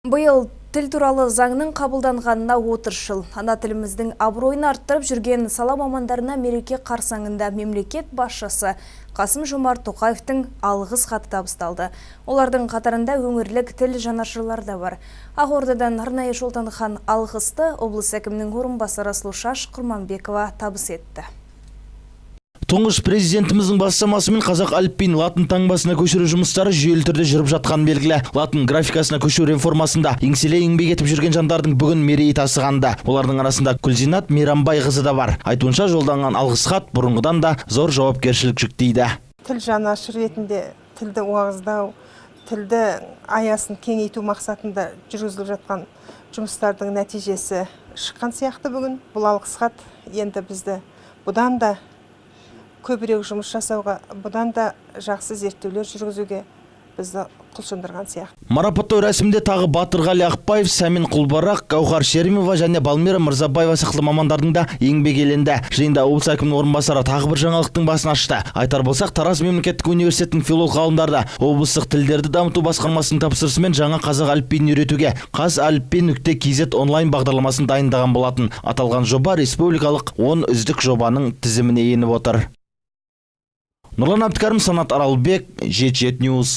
Биыл тіл туралы заңның қабылданғанына 30 жыл. Ана тіліміздің абыройын арттырып жүрген сала мамандарына мереке қарсаңында мемлекет басшысы Қасым Жомарт Тоқаевтың алғыс хаты табысталды. Олардың қатарында өңірлік тіл жанашырлары да бар. Ақордадан арнайы жолданған алғысты облыс әкімінің орынбасары Сұлушаш Құрманбекова табыс етті. Тұңғыш президентіміздің бастамасымен қазақ әліпбиін латын таңбасына көшіру жұмыстары жүйелі түрде жүріп жатқаны белгілі. Латын графикасына көшу реформасында еңселі еңбек етіп жүрген жандардың бүгін мерейі тасығанда. Олардың арасында Күлзинат Мейрамбай қызы да бар. Айтуынша, жолданған алғыс хат бұрынғыдан да зор жауапкершілік жүктейді. Тіл жанашыр ретінде тілді уағыздау, тілді аясын кеңейту мақсатында жүргізіліп жатқан жұмыстардың нәтижесі шыққан сияқты бүгін. Бұл алғыс хат енді бізді бұдан да көбірек жұмыс жасауға, бұдан да жақсы зерттеулер жүргізуге бізді құлшындырған сияқты. Марапаттау рәсімінде тағы Батырғали Ақпаев, Сәмен Құлбарақ, Гауһар Шеримова және Балмира Мырзабаева сықылды мамандардың да еңбегі еленді. Жиында облыс әкімінің орынбасары тағы бір жаңалықтың басын ашты. Айтар болсақ, Тараз мемлекеттік университетінің филолог ғалымдары облыстық тілдерді дамыту басқармасының тапсырысымен жаңа қазақ әліпбиін үйретуге qazalifbe.kz онлайн бағдарламасын дайындаған болатын. Аталған жоба республикалық 10 үздік жобаның тізіміне еніп отыр. Нұрлан Әбдікәрім, Санат Аралбек, 77 News.